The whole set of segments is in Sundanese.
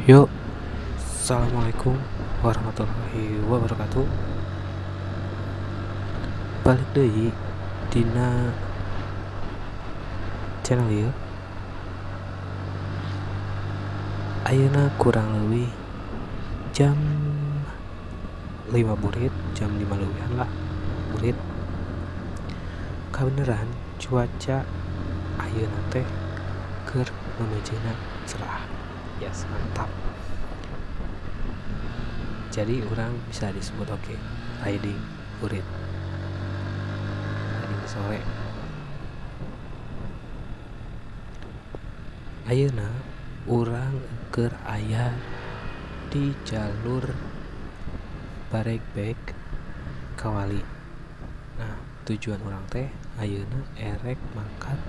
Yuk, assalamualaikum warahmatullahi wabarakatuh. Balik deui dina channel ieu. Ayeuna kurang leuwih jam 5 burit, jam 5 leuwihan lah burit. Kabeneran cuaca ayeuna teh keur meujeuhna cerah. Yes, mantap. Jadi orang bisa disebut oke, riding burit, riding sore. Ayeuna urang keur aya di jalur Baregbeg Kawali. Nah, tujuan urang teh ayeuna erek mangkat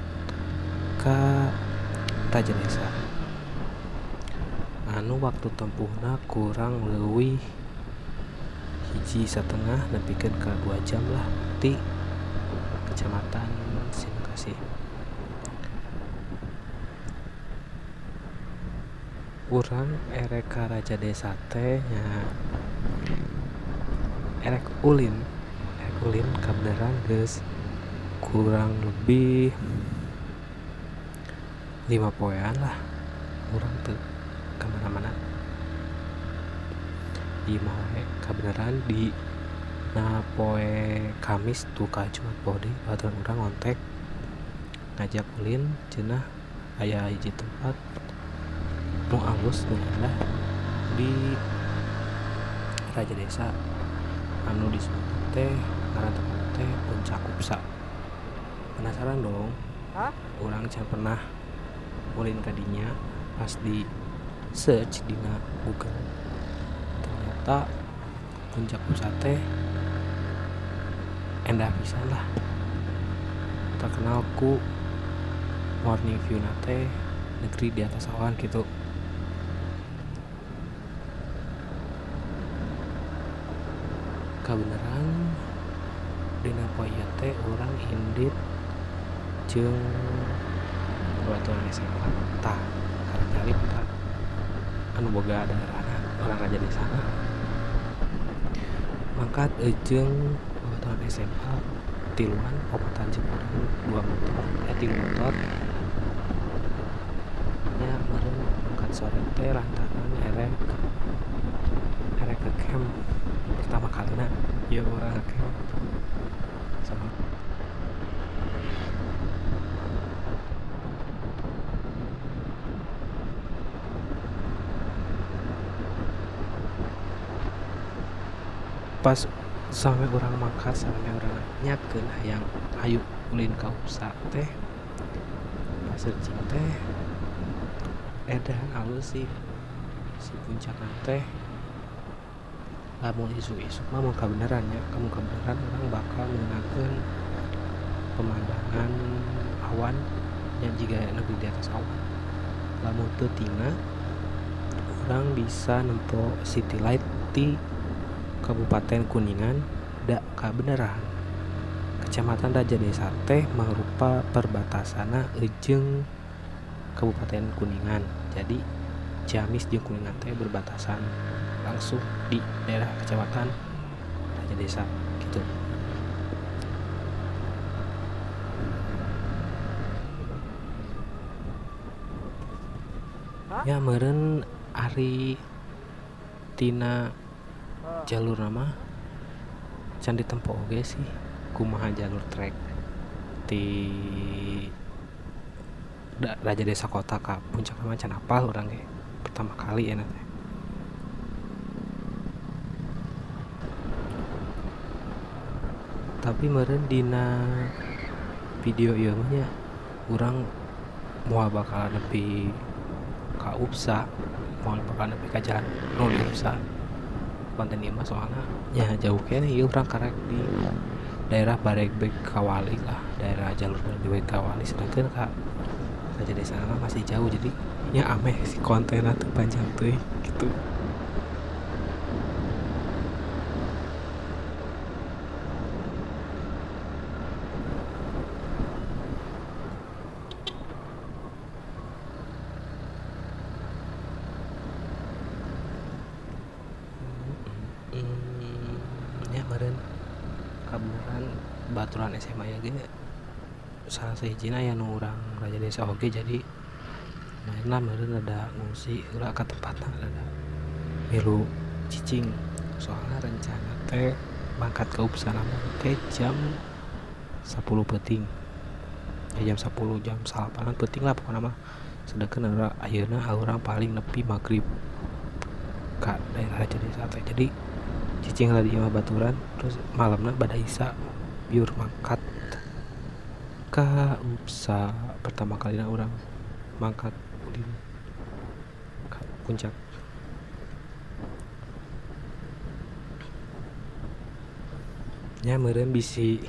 ka Rajadesa. Anu waktu tempuhna kurang leuwih 1,5 nepikeun ka 2 jam lah ti Kecamatan Sindangkasih. Urang erek ka Rajadesa teh nya erek ulin kabeneran geus kurang lebih 5 poean lah urang teu kemana-mana. Di mawe kabeneran di na poe Kamis tuh ka Jumat poe deui baturan urang ngontek ngajak ulin cenah aya hiji tempat nu alus nu endah di Rajadesa anu disebut teh ngaran tempat teh Puncak Upsa. Penasaran dong? Hah? Urang can pernah ulin ka dinya, pas di search dina Google ternyata Puncak Upsa teh endah pisan lah, terkenal ku morning view na teh negeri di atas awan gitu. Kabeneran dina poe ieu teh urang indit jeung babaturan SMA tah karek nyalip tah anu boga daerahna orang Rajadesana mangkat jeung babaturan SMA tiluan opatan jeung urang 2 motor 3 motor nya meureun mangkat sore teh lantaran erek ke camp pertama kalina ieu urang ke camp sama pas sampai urang mangkat sampai urang nyakeun hayang hayu ulin ka Upsa teh pas searching teh edan alus sih si puncakna teh. Lamun isuk-isuk mah mun kabeneran nya, kamu kabeneran urang bakal meunangkeun pemandangan awan nya jiga negeri di atas awan. Lamun teu tina urang bisa nempo city light di Kabupaten Kuningan da kabeneran. Kecamatan Rajadesa teh mangrupa perbatasanna jeung Kabupaten Kuningan. Jadi Ciamis jeung Kuningan teh berbatasan langsung di daerah Kecamatan Rajadesa gitu. Ya meureun ari tina jalur nama can ditempo oge sih kumaha jalur trek di Rajadesa kota ka puncak mah can apal urang ge pertama kali ya teh. Tapi meureun dina video ieu mah nya urang moal bakal nepi ka Upsa, moal bakal nepi ka jalan nu di Upsa. Konten ieu mah soalna nya jauh keneh ieu urang karek di daerah Baregbeg Kawali lah, daerah jalur Baregbeg Kawali, sedangkan ka Rajadesa mah masih jauh, jadi nya ameh si kontenna teh panjang teuing gitu. Baturan SMA ya ge salah sahijina aya nu urang Rajadesa oge, jadi lumayan lah meureun rada ngungsi heula ka tempatna rada milu cicing. Soalna rencana teh mangkat ke Uppsala teh jam 10 peuting ya, jam 10 jam 9 peuting lah pokona mah. Sedangkan ayeuna urang paling nepi maghrib ka daerah Rajadesa teh, jadi cicing lah di imah baturan. Terus malamna bada isa biur mangkat ka Uppsala. Pertama kalina urang mangkat ulin ka puncak. Nya meureun bisi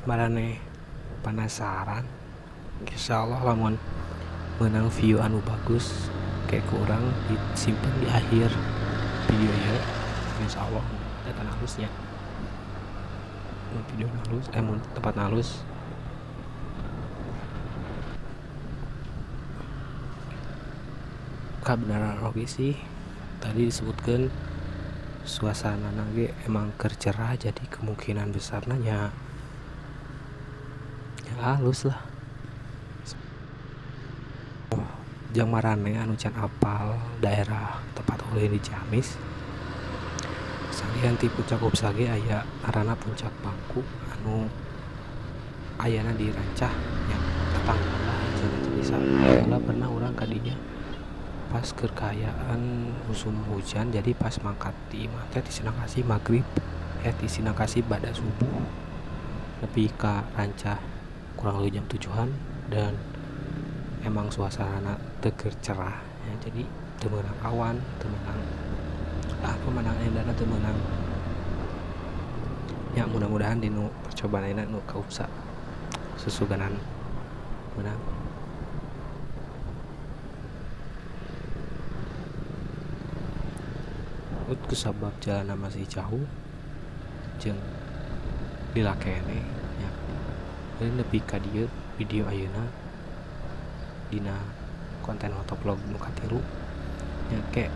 maraneh penasaran, insyaallah lamun menang view anu bagus kayak kurang disimpan di akhir video ya, insyaallah data halusnya video halus, mun tempat halus. Kebenaran oke sih tadi disebutkan suasana nage emang kercerah, jadi kemungkinan besarnya ya halus lah. Oh, jang marane anu can apal daerah tempat ulin di Ciamis, salian ti puncak Uppsala ge aya ngaranna Puncak Bangku anu ayana di Rancah ya, tetangga lah desa. Lah pernah urang kadinya pas kekayaan musim hujan, jadi pas mangkat di imah teh di Sindangkasih maghrib, di Sindangkasih bada subuh lebih ke Rancah kurang lebih jam 7-an, dan emang suasana teger cerah ya, jadi teu meunang awan, teu meunang pemandangan endahna teu meunang ya. Mudah-mudahan dinu percobaan ayeuna nu ka Uppsala susuganan meunang. Kusabab jalan masih jauh jeung lila keneh ya. Jadi nepi ka dieu video ayeuna dina konten motovlog nu katilu nya, ke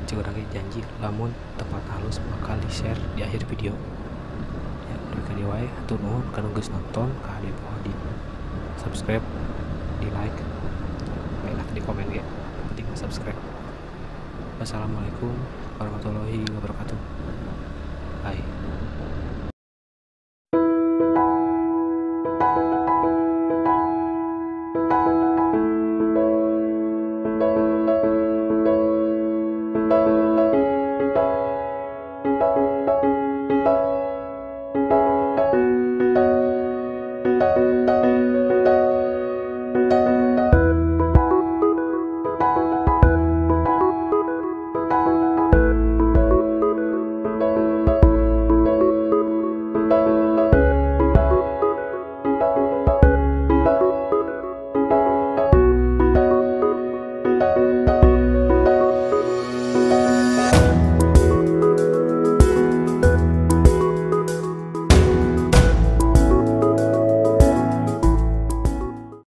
ceuk urang ge janji lamun tempat halus bakal di-share di akhir video ya. Nepi ka dieu wae, hatur nuhun kana geus nonton, ka hade poho di subscribe, di like, bae lah di komen ge, penting subscribe. Wassalamualaikum warahmatullahi wabarakatuh. Bye.